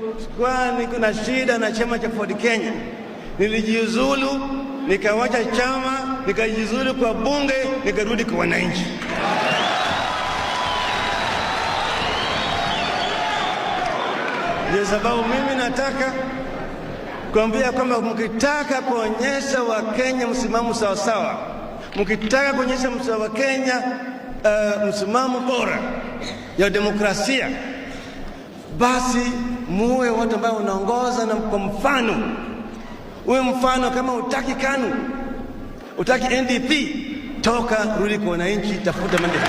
Nilipokuwa niko na shida na chama cha Ford Kenya, nilijiuzulu, nikawacha chama, nikajiuzulu kwa bunge, nikarudi kwa wananchi. Ndio sababu mimi nataka kuambia kwamba mkitaka kuonyesha Wakenya msimamo sawasawa, mkitaka kuonyesha Wakenya msimamo bora ya demokrasia, basi muwe watu ambao unaongoza na kwa mfano. Uwe mfano. Kama utaki KANU, utaki NDP, toka, rudi kwa wananchi, tafuta maendeleo.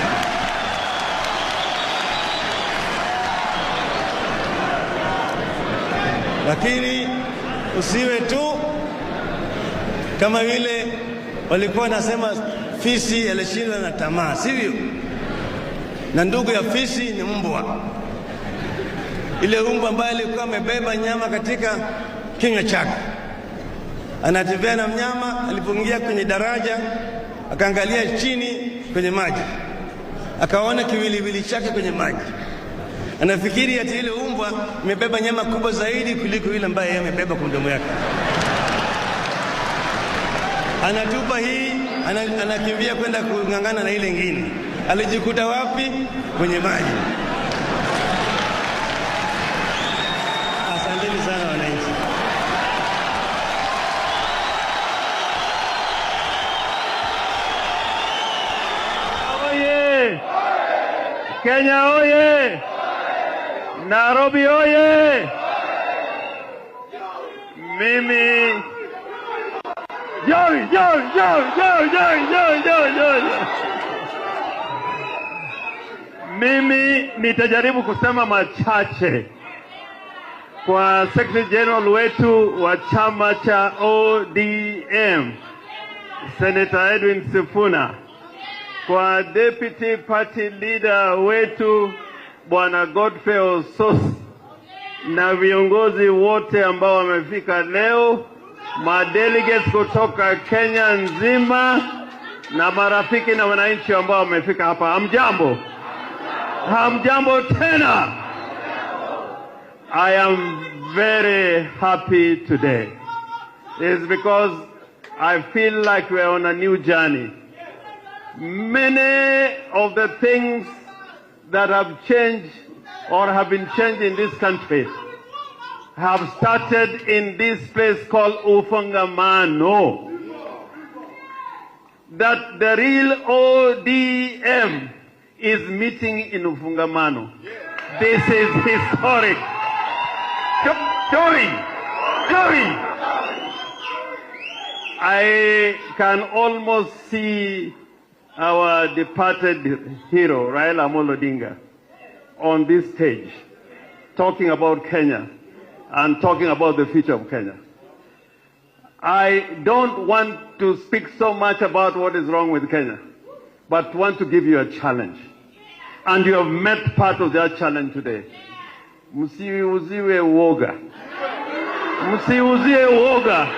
Lakini usiwe tu kama vile walikuwa nasema fisi alishindwa na tamaa, sivyo? Na ndugu ya fisi ni mbwa, ile mbwa ambaye alikuwa amebeba nyama katika kinywa chake, anatembea na mnyama. Alipoingia kwenye daraja, akaangalia chini kwenye maji, akaona kiwiliwili chake kwenye maji. Anafikiri ati ile umbwa imebeba nyama kubwa zaidi kuliko ile ambaye yeye amebeba kwa mdomo yake. Anatupa hii, anakimbia kwenda kung'ang'ana na ile ingine. Alijikuta wapi? Kwenye maji. Asanteni sana, wananchi. Oye! Kenya oye! Nairobi oye! Mimi yo yo yo yo yo yo yo yo yo. Mimi nitajaribu kusema machache kwa Secretary General wetu wa chama cha ODM, Senator Edwin Sifuna, kwa Deputy Party Leader wetu, Bwana Godfrey Osotsi, na viongozi wote ambao wamefika leo, madelegates kutoka Kenya nzima na marafiki na wananchi ambao wamefika hapa. Hamjambo? Hamjambo tena. I am very happy today. It's because I feel like we are on a new journey. Many of the things that have changed or have been changed in this country have started in this place called Ufungamano. That the real ODM is meeting in Ufungamano. This is historic. Joey! Joey! I can almost see our departed hero, Raila Amolo Odinga, on this stage, talking about Kenya and talking about the future of Kenya. I don't want to speak so much about what is wrong with Kenya, but want to give you a challenge. And you have met part of that challenge today. Msiuziwe uoga. Msiuzie uoga.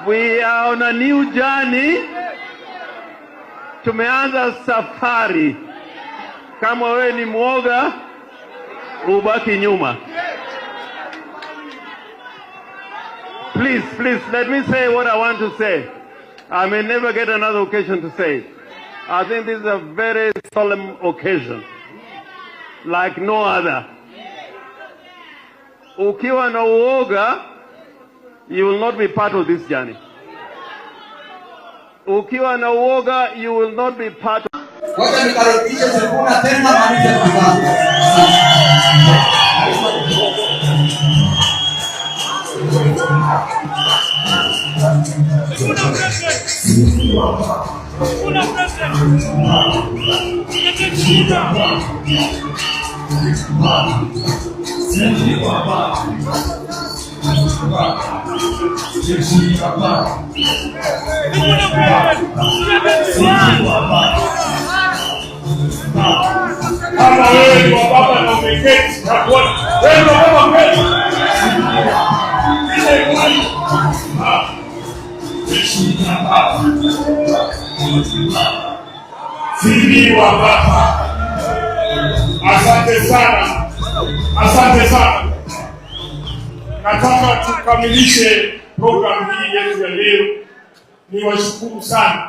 We are on a new journey. Tumeanza safari. Kama wewe ni mwoga, ubaki nyuma. Please, please, let me say what I want to say. I may never get another occasion to say it. I think this is a very solemn occasion, like no other. Ukiwa na uoga, you will not be part of this journey. Ukiwa na uoga, you will not be part of Wacha nikaribishe Sifuna tena malize mwenzangu. Sifuna president. Sifuna president. Sifuna. Sifuna president. Sifuna. Kama wewe ni wa baba na umeketi nakuona wewe ni wa baba kweli? Ile kweli. Ah. Sisi wa baba. Asante sana, asante sana. Nataka tukamilishe programu hii yetu ya leo. Niwashukuru sana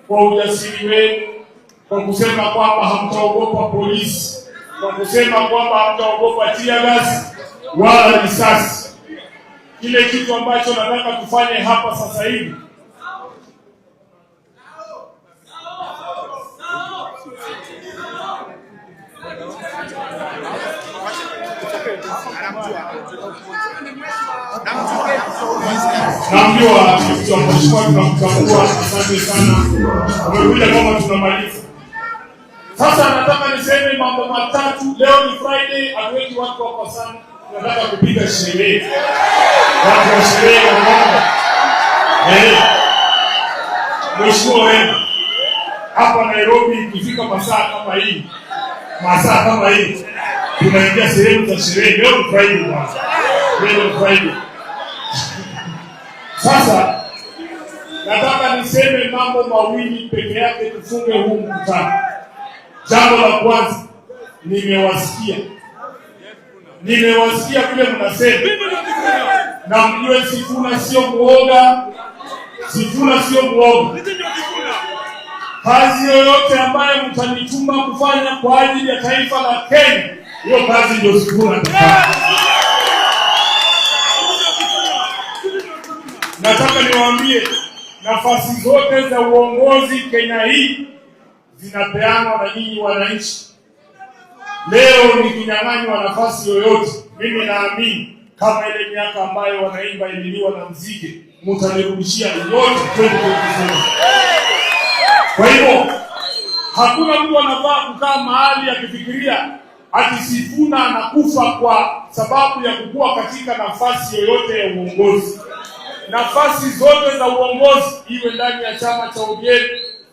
kwa ujasiri wenu, kwa kusema kwamba hamtaogopa polisi, kwa kusema kwamba hamtaogopa tear gas wala risasi. Kile kitu ambacho nataka tufanye hapa sasa hivi, namjua mheshimiwa, tunamtambua. Asante sana, umekuja kama tunamaliza. Sasa nataka niseme mambo matatu. Leo ni Friday, hatuweki watu hapa sana, tunataka kupiga sherehe, watu wa sherehe wa mambo. Mheshimiwa Wema, hapa Nairobi ikifika masaa kama hii, masaa kama hii tunaingia sehemu za sherehe. Leo ni Friday bwana, leo ni Friday. Sasa nataka niseme mambo mawili peke yake tufunge huu mkutano. Jambo la kwanza, nimewasikia vile mnasema, na mjue Sifuna sio muoga, Sifuna sio muoga. Kazi yoyote ambayo mtanituma kufanya kwa ajili ya taifa la Kenya, hiyo kazi ndio Sifuna atafanya. Nataka niwaambie, nafasi zote za uongozi Kenya hii zinapeanwa na nyinyi wananchi. Leo nikinyang'anywa nafasi yoyote, mimi naamini kama ile miaka ambayo wanaimba ililiwa na nzige, mtanirudishia yote 2027. Kwa hivyo hakuna mtu anafaa kukaa mahali akifikiria ati Sifuna anakufa kwa sababu ya kukua katika nafasi yoyote ya uongozi. Nafasi zote za uongozi, iwe ndani ya chama cha ODM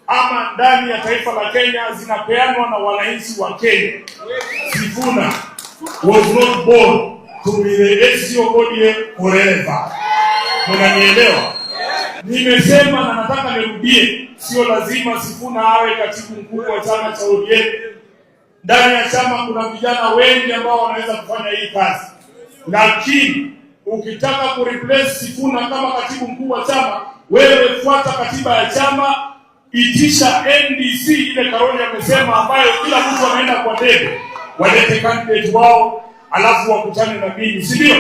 ama ndani ya taifa la Kenya, zinapeanwa na wananchi wa Kenya. Sifuna was not born to be the SG of ODM forever. Mnanielewa? Nimesema na nataka nirudie, sio lazima Sifuna awe katibu mkuu wa chama cha ODM. Ndani ya chama kuna vijana wengi ambao wanaweza kufanya hii kazi, lakini ukitaka kureplace Sifuna kama katibu mkuu wa chama, wewe fuata katiba ya chama, itisha NDC ile Karoli amesema, ambayo kila mtu anaenda kwa debe, walete candidate wao, alafu wakutane na mimi, si ndio?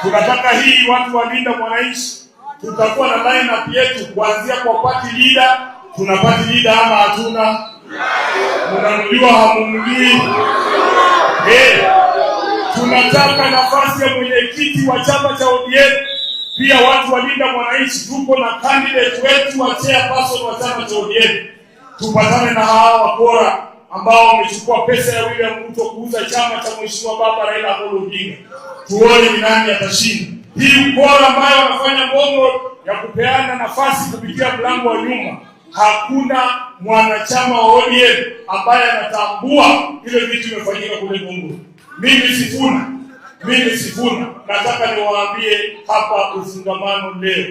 Tunataka hii watu walinda mwananchi, tutakuwa na line-up yetu kuanzia kwa party leader. Tuna party leader ama hatuna? Mnamjua hamumjui? Tunataka nafasi ya mwenyekiti wa chama cha ODM. Pia watu walinda mwananchi, tuko na candidate wetu wa chairperson wa chama cha ODM. Tupatane na hawa wakora ambao wamechukua pesa ya William Ruto kuuza chama cha mheshimiwa baba Raila Amolo Odinga, tuone ni nani atashinda. Hii ukora ambayo wanafanya Bongo ya kupeana nafasi kupitia mlango wa nyuma, hakuna mwanachama wa ODM ambaye anatambua ile vitu imefanyika kule Bongo. Mimi Sifuna nataka niwaambie hapa Ufungamano leo,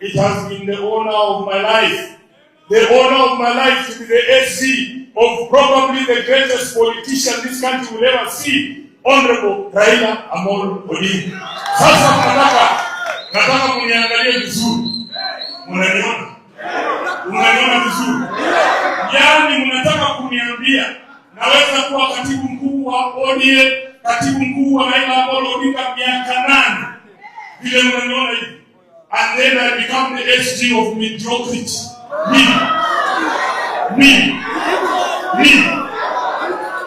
it has been the honor of my life, the honor of my life to be the SG of probably the greatest politician this country will ever see, Honorable Raila Amolo Odinga. Sasa nataka muniangalie vizuri. Mnaniona? Mnaniona vizuri? Yaani mnataka kuniambia naweza kuwa katibu mkuu wa ODM, katibu mkuu wa Raila Amolo Odinga miaka 8 vile mnaniona hivi, and then I become the SG of mediocrity? Me, me, me.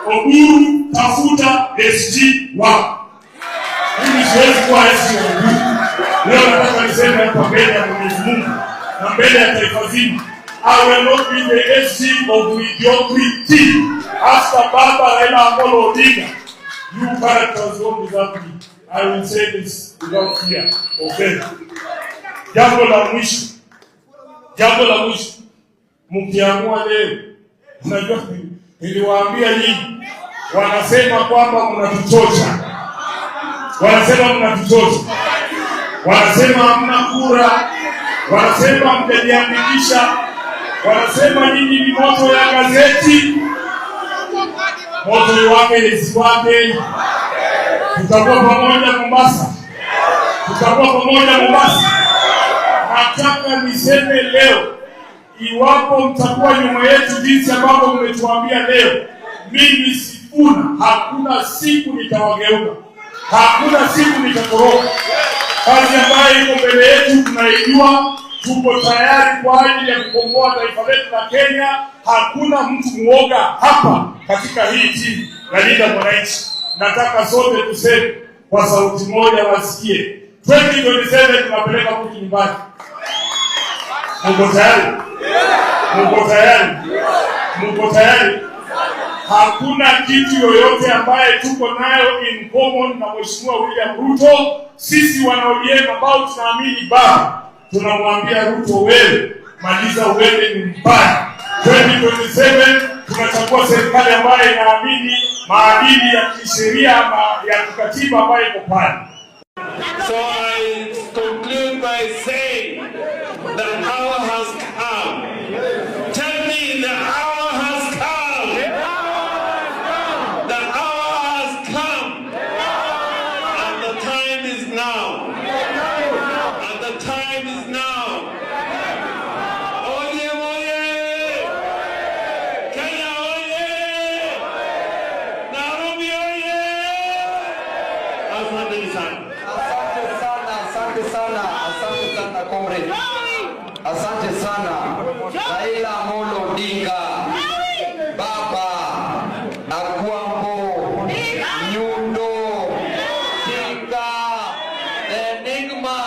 Oburu, tafuta SG wako. Mimi siwezi kuwa SG wa Oburu. Leo nataka niseme hapa mbele ya Mwenyezi Mungu na mbele ya taifa zima, I will not be the SG of mediocrity. After Baba Raila Amolo Odinga, you characters won't deserve me. I will say this without fear of favor. Jambo la mwisho, jambo la mwisho, mkiamua leo, unajua niliwaambia nyinyi, wanasema kwamba mnatuchocha, wanasema mnatuchocha, wanasema hamna kura, wanasema mjajiandikisha, wanasema nyinyi ni moto ya gazeti. Moto iwake isiwake, tutakuwa pamoja Mombasa, tutakuwa pamoja Mombasa. Nataka niseme leo, iwapo mtakuwa nyuma yetu jinsi ambavyo mmetuambia leo, mimi Sifuna, hakuna siku nitawageuka, hakuna siku nitatoroka. Kazi ambayo iko mbele yetu tunaijua, tuko tayari kwa ajili ya kukomboa taifa letu la Kenya. Hakuna mtu muoga hapa katika hii timu ya Linda Mwananchi. Nataka sote tuseme kwa sauti moja, wasikie 2027 tunapeleka mtu nyumbani. Muko tayari? Muko tayari? Muko tayari? Hakuna kitu yoyote ambaye tuko nayo in common na Mheshimiwa William Ruto. Sisi wana ODM ambao tunaamini baba, tunamwambia Ruto, wewe maliza uende nyumbani. 2027 tunachagua serikali ambayo inaamini maadili ya kisheria na ya kikatiba ambayo iko pale. So I conclude by saying the hour has come. Tell me, the hour has come. The hour has come. And the time is now. And the time is now. ODM oye! Kenya oye! Nairobi oye! Asanteni sana. Asante sana, asante sana, asante sana, comrade. Asante sana, Raila Amolo Odinga, Baba Agwambo, Nyundo, Tinga, the Enigma.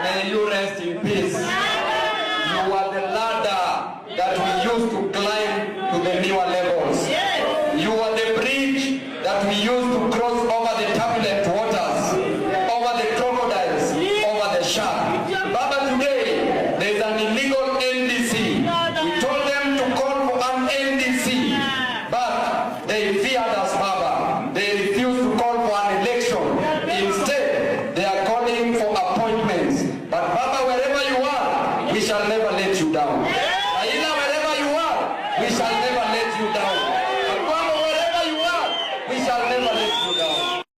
May you rest in peace. You are the ladder that we used to climb to the newer levels. You are the bridge that we used to cross over the turbulent waters, over the crocodiles, over the shark. Baba, today there is an illegal NDC. We told them to call for an NDC, but they feared us, Baba. They refused to call for an election. Instead, they are calling for appointments. But Baba, wherever you are, we shall never let you down.